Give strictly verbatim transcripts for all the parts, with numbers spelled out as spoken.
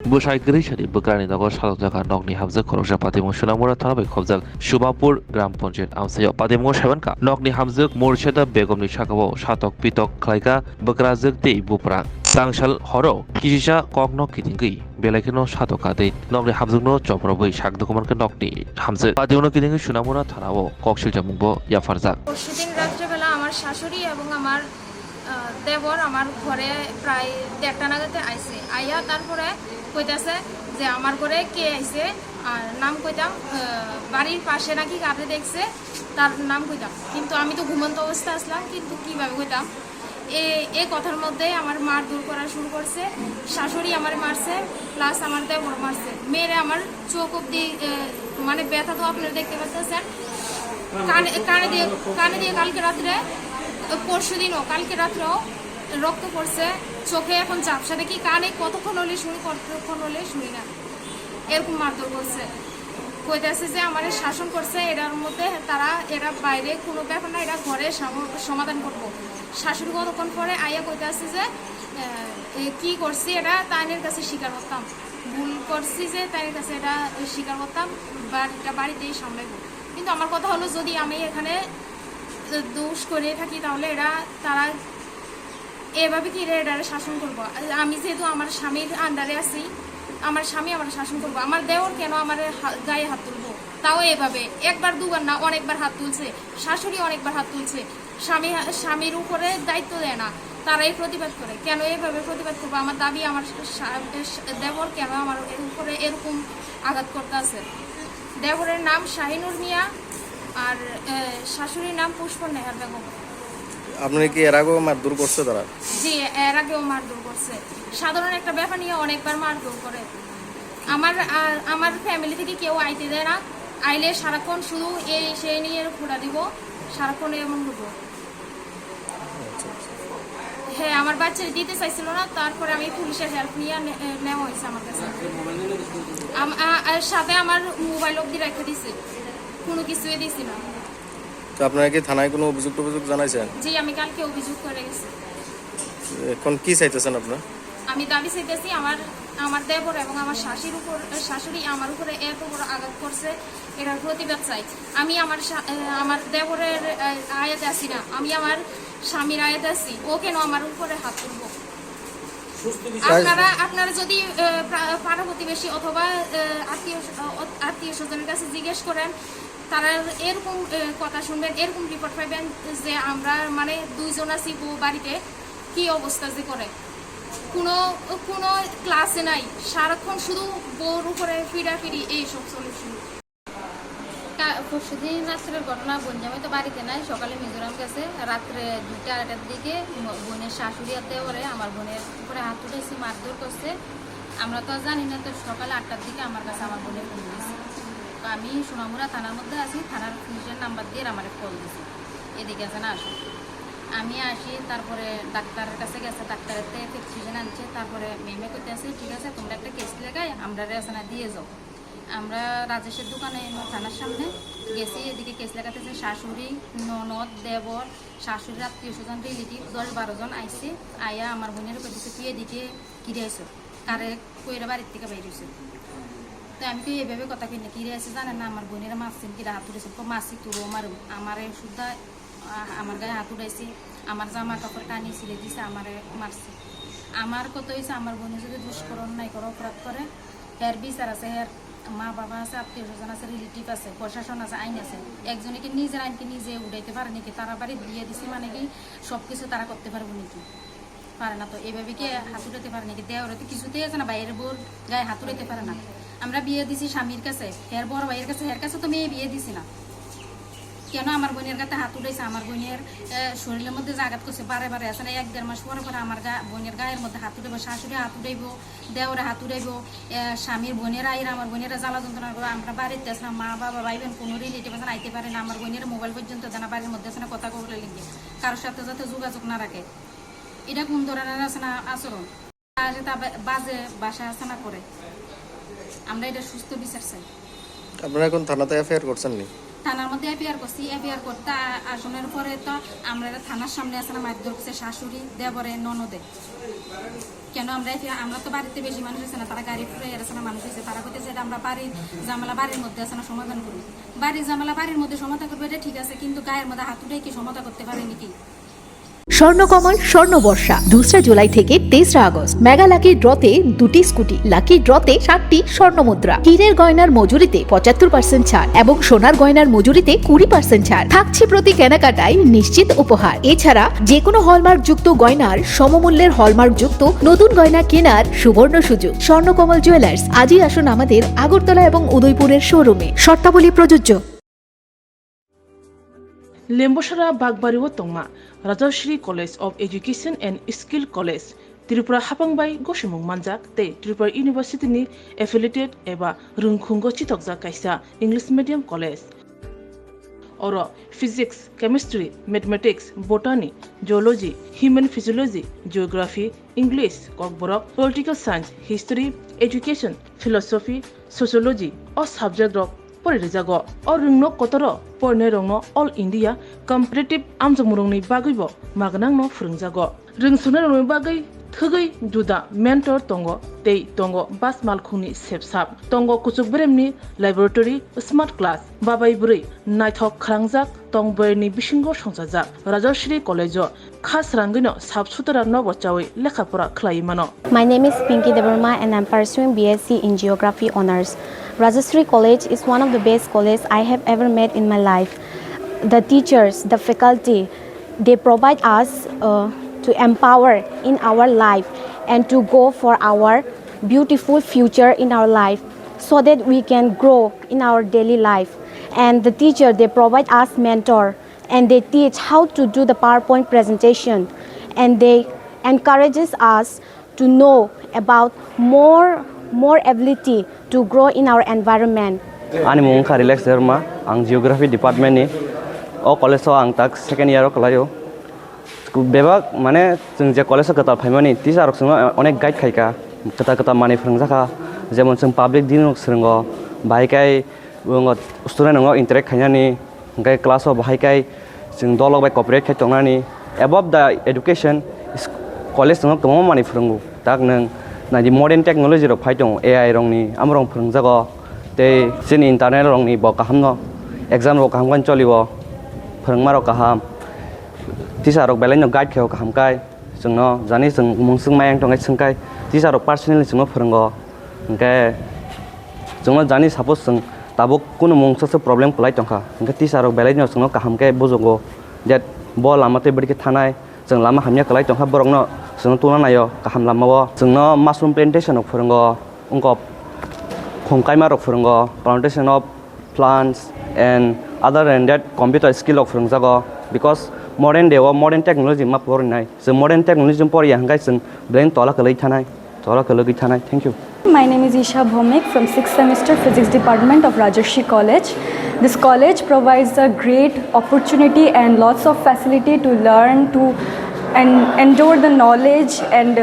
Bwsai kwrwi sani bwkrani nogo satokjakha nokni hamjwk khoroksa. Patimung Sunamura thana bai khobjak Subapur Gram Panchayat amchaio. Patimungo saimankha, nokni hamjwk Murshida Begumni sakao satok pitok khlaikha bwkrajwk tei buprang. Tangsal horo kisisa kokno kitingwi belai kheno satok ka tei nokni hamjwkno chomrobwi sak dukumankha nokni hamjwk. Patimungo kitingwi Sunamura thanao kok silchamungbo yapharjak. পরশুদিন রাত্রেবেলা আমার শাশুড়ি এবং আমার আহ, দেবর আমার ঘরে প্রায় দেড়টা নাগাদে আইছে। আইয়া তারপরে কইতাছে যে আমার ঘরে কে আইছে, আর নাম কইতাম, আহ, বাড়ির পাশে নাকি কারে দেখছে, তার নাম কইতাম। কিন্তু আমি তো ঘুমন্ত অবস্থা আসলাম, কিন্তু কিভাবে কইতাম? এ, এই কথার মধ্যে আমার মারধর করা শুরু করছে। শাশুড়ি আমার মারছে, প্লাস আমার দেবর মারছে। মেরে আমার চোখ অব্দি, এ, মানে ব্যথা তো আপনারা দেখতে পাচ্ছেন। কানে, কানে দিয়ে, কানে দিয়ে কালকে রাত্রে, পরশু দিনও, কালকে রাত্রেও রক্ত পড়ছে চোখে। এখন ঝাপসা দেখি, কানে কতক্ষণ হলে শুনি, কতক্ষণ হলে শুনি না, এরকম মারধর করছে। কইতেছে যে আমারে শাসন করছে, এটার মধ্যে তারা, এরা বাইরে কোনো ব্যাপার না, এরা ঘরে সাম-, সমাধান করবো। শাশুড়ি কতক্ষণ পরে আইয়া কইতেছে যে, আহ, এ, কি করছি এটা তাইনের কাছে স্বীকার করতাম, ভুল করছি যে তাইনের কাছে এটা স্বীকার করতাম, বাড়িটা বাড়িতেই সামলাইবো। কিন্তু আমার কথা হলো, যদি আমি এখানে, আহ, দোষ করে থাকি, তাহলে এরা, তারা এভাবে কি এরা, এটারে শাসন করবো? আমি যেহেতু আমার স্বামীর আন্ডারে আছি, আমার স্বামী আমার শাসন করবো, আমার দেওর কেন আমার হা-, গায়ে হাত তুলবো? তাও এভাবে একবার দুবার না, অনেকবার হাত তুলছে, শাশুড়ি অনেকবার হাত তুলছে। স্বামী, স্বামীর উপরে দায়িত্ব দেয় না, তারাই প্রতিবাদ করে। কেন এভাবে প্রতিবাদ করবো? আমার দাবি, আমার স্বা-, স্বা-, দেবর কেন আমার উপরে এরকম আঘাত করতে আছে? দেবরের নাম শাহিনুর মিয়া, আর, এ, শাশুড়ির নাম পুষ্প নেহার বেগম। আপনার কি এর আগেও মারধর করছে তারা? জি, এর আগেও মারধর করছে। সাধারণ একটা ব্যাপার নিয়ে অনেকবার মারধর করে। আমার, আ-, আমার ফ্যামিলি থেকে কেউ আইতে দেয় না। আইলে সারাক্ষণ শুধু এই সেই নিয়ে ঘোরা দিব, সারাক্ষণ এমন হবো। হ্যাঁ, আমার বাচ্চারে দিতে চাইছিল না, তারপরে আমি পুলিশের হেল্প নিয়ে নে-, এ, নেওয়া হয়েছে আমার কাছে। আম-, আ-, আর সাথে আমার মোবাইল অবধি রেখে দিছে, কোনো কিছুই দিছি না। তো আপনারা কি থানায় কোনো অভিযোগ টভিযোগ জানাইছেন? জি, আমি কালকে অভিযোগ করে গেছি। এখন কি চাইতেছেন আপনারা? আমি দাবি চাইতেছি আমার, আমার দেবর এবং আমার শাশুড়ির উপর, শাশুড়ি আমার উপরে এত বড় আঘাত করছে, এটার প্রতিবাদ চাই। আমি আমার শা-, এ, আমার দেবরের, এ, আয়াতে আছি না, আমি আমার স্বামীর আয়াতে আছি। ও কেন আমার উপরে হাত তুলবো? আপনারা, আপনারা যদি, এ, প্রা-, পাড়া প্রতিবেশী অথবা, এ, আত্মীয়, আত্মীয় স্বজনের কাছে জিজ্ঞেস করেন, তারা এরকম, এ, কথা শুনবেন, এরকম রিপোর্ট পাইবেন যে আমরা মানে দুইজন আছি বউ বাড়িতে, কি অবস্থা যে করে। কোনো, কোনো ক্লাসে নাই, সারাক্ষণ শুধু বউর উপরে ফিডাফিডি, এইসব চলে শুধু। কা-, পরশুদিন রাত্রের ঘটনা, বোন জামাই তো বাড়িতে নাই, সকালে মিজোরাম গেছে। রাত্রে দুইটা আড়াইটার দিকে ম-, বোনের শাশুড়ি আর দেওরে আমার বোনের উপরে হাত উঠাইছে, মারধর করছে। আমরা তো আর জানি না, তো সকালে আটটার দিকে আমার কাছে আমার বোনের ফোন দিছে। তো আমি সোনামুড়া থানার মধ্যে আছি, থানার পুলিশের নাম্বার দিয়ে আমার কল দিছে, এদিকে আছে না, আসো। আমি আসি, তারপরে ডাক্তারের কাছে গেছে, ডাক্তারের থেকে প্রেসক্রিপশন আনছে, তারপরে ম্যামে কইতে আছে, "ঠিক আছে, তোমরা একটা কেস লেখায় আমরা রেসানা দিয়ে যাও।" আমরা রাজেশের দোকানে থানার সামনে গেছি, এদিকে কেস লেখাতেছে, শাশুড়ি, ননদ, দেবর, শাশুড়ির আত্মীয় স্বজন, রিলেটিভ দশ বারো জন আইছে। আয়া আমার বোনের কইতেছে, "তুই এদিকে কিরে আইছো? কারে কইরা বাড়ির থেকে বাইরে হইছে?" তো আমি কই, "এভাবে কথা কই না, কিরে আছে জানে না, আমার বোনের মারছেন, কিরা হাত উঠেছেন।" কো, "মাসি, তোরও মারুম, আমারে শুদ্ধা, আ-, আমার গায়ে হাত উঠাইছে, আমার জামা কাপড় টানি ছিলে দিছে, আমারে মারছে।" আমার কথা হইছে, আমার বোনে যদি দুষ করে, অন্যায় করে, অপরাধ করে, হের বিচার আছে, হের মা বাবা আছে, আত্মীয় স্বজন আছে, রিলেটিভ আছে, প্রশাসন আছে, আইন আছে। একজনে কি নিজের আইন কি নিজে উঠাইতে পারে নাকি? তারা বাড়ি বিয়ে দিছে মানে কি সবকিছু তারা করতে পারবো নাকি? পারে না তো। এইভাবে কি হাত উঠাতে পারে নাকি? দেওরে তো কিছুতেই আছে না, বাইরের বউর গায়ে হাত উঠাইতে পারে না। আমরা বিয়ে দিছি স্বামীর কাছে, হের বড় ভাইয়ের কাছে, হের কাছে তো মেয়ে বিয়ে দিছি না। কেন আমার বোনের গাতে হাত উঠাইছে? আমার বোনের, এ, শরীরের মধ্যে যে আঘাত করছে বারে বারে, আছে না, এক দেড় মাস পরে পরে আমার গা-, বোনের গায়ের মধ্যে হাত উঠাইবো, শাশুড়ি হাত উঠাইবো, দেওরে হাত উঠাইবো, এ, স্বামীর বোনেরা আইরা আমার বোনেরা জ্বালা যন্ত্রণা করবো। আমরা বাড়িতে আছে না, মা বাবা ভাই বোন কোনো রিলেটিভ আছে না, আইতে পারে না। আমার বোনের মোবাইল পর্যন্ত দেয় না, বাড়ির মধ্যে আছে না, কথা বলে লিখে, কারোর সাথে যাতে যোগাযোগ না রাখে। এটা কোন ধরনের আছে না আচরণ? আজ তা বা-, বাজে ভাষা আছে না করে। আমরা এটা সুস্থ বিচার চাই। আপনারা এখন থানাতে এফআইআর করছেন নি? থানার মধ্যে এফআইআর করছি। এফআইআর করতে আ-, আসানোর পরে তো আমরা এটা থানার সামনে আছে না, মারধর করছে শাশুড়ি, দেবরে, ননদে। কেন আমরা এফআইআর, আমরা তো বাড়িতে বেশি মানুষ আছে না, তারা গাড়ি পুরো মানুষ হয়েছে, তারা কইতেছে এটা আমরা বাড়ির ঝামেলা বাড়ির মধ্যে আছে না সমাধান করি। বাড়ির ঝামেলা বাড়ির মধ্যে সমাধান করবে, এটা ঠিক আছে, কিন্তু গায়ের মধ্যে হাত উঠে কি সমাধান করতে পারে নাকি? স্বর্ণকমল স্বর্ণবর্ষা দুসরা জুলাই থেকে তেসরা আগস্ট। মেগা লাকি ড্রতে দুটি স্কুটি, লাকি ড্রতে সাতটি স্বর্ণ মুদ্রা, হীরের গয়নার মজুরিতে পঁচাত্তর পার্সেন্ট ছাড় এবং সোনার গয়নার মজুরিতে কুড়ি পার্সেন্ট ছাড় থাকছে। প্রতি কেনাকাটায় নিশ্চিত উপহার। এছাড়া যে কোনো হলমার্ক যুক্ত গয়নার সমমূল্যের হলমার্ক যুক্ত নতুন গয়না কেনার সুবর্ণ সুযোগ। স্বর্ণকমল জুয়েলার্স, আজই আসুন আমাদের আগরতলা এবং উদয়পুরের শোরুমে। শর্তাবলী প্রযোজ্য। Lembosara Bagbari o tongma Rajashri College of Education and Skill College, Tripura hapang bai gosimung manjak tei Tripura University ni affiliated eba rwngkhungo chitokjak kaisa English medium college. Oro physics, chemistry, mathematics, botany, zoology, human physiology, geography, English, kokborok, political science, history, education, philosophy, sociology o subject rok poririjagw. O rwngno kotoro porinai rokno All India competitive amjokmung rokni bagwibo magnangno phwrwngjagw. Rwngsongnai rokni bagwi thwgwi juda mentor tongo tei tongo bas malkhungni sepsap, tongo kuchuk beremni laboratory, smart class, babai bwrwi naithok khrangjak tong bwrwini bisingo songchajak Rajashri College o kha srangwino sap sutara nobo chawi lekha pora khlaiwi mano. My name is Pinky Debbarma and I'm pursuing B S C in Geography Honours. Rajashri College is one of the best colleges I have ever met in my life. The teachers, the faculty, they provide us uh, to empower in our life and to go for our beautiful future in our life so that we can grow in our daily life. And the teacher, they provide us mentor and they teach how to do the PowerPoint presentation and they encourages us to know about more more ability to grow in our environment. Ani mung wngkha Relax Debbarma, ang Geography Department ni. O college o ang tak second year o kwlaio. Bebak mane chwng je college o kwtal phaimani teacher rok chwngno onek guide khaikha, kwtal kwtal manwi phwrwngjakha, jemon chwng public din rok swrwngo, bahai khai student rokno interact khainani, hwnkhe class o bahai khai chwng dolok bai cooperate khai tongnani. Above the education, college no kwbangma manwi phwrwngo, tak nwng naidi modern technology rok phai tongo, A I rokni amorok phwrwngjago, tei chini internal rokni bo kahamno exam rok kaham khe cholio, phwrwngma rok kaham, teacher rok belai no guide khaio kaham kai. Chwngno jani chwng mungswk mayang tongkhe swngkhai teacher rok personally chwngno phwrwngo. Hwnkhe chwngno jani suppose chwng tabuk kunu mungsa se problem kwlai tongkha, hwnkhe teacher rok belai no chwngno kaham khe bujugo, that bo lama tei bwrwi khe thanai, chwng lama hamya kwlai tongkha borokno chwngno tungna naio kaham lamao. Chwngno mushroom plantation rok phwrwngo, wngkok khum kaima rok phwrwngo, plantation of plants and other than that computer skill rok phwrwngjago, because modern day o modern technology ma porinai, so modern technology poriya hwnkhe chwng brain tola kwlwi thanai, tola kwlwgwi thanai. Thank you. My name is Isha Bhomik from sixth semester Physics Department of Rajarshi College. This college provides a great opportunity and lots of facility to learn, to and endure the knowledge and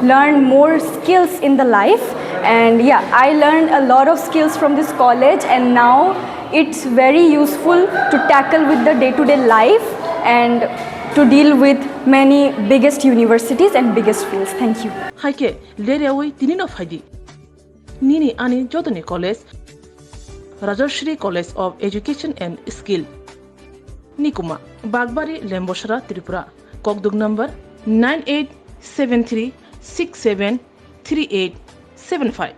learn more skills in the life. And yeah, I learned a lot of skills from this college, and now it's very useful to tackle with the day-to-day life and to deal with many biggest universities and biggest fields. Thank you. Hai khe leryawi tini no phaidi. Nini ani jotoni college, Rajashri College of Education and Skill, Nikuma, Bagbari, Lembosara, Tripura. Kokduk number nine eight seven three six seven three eight seven five.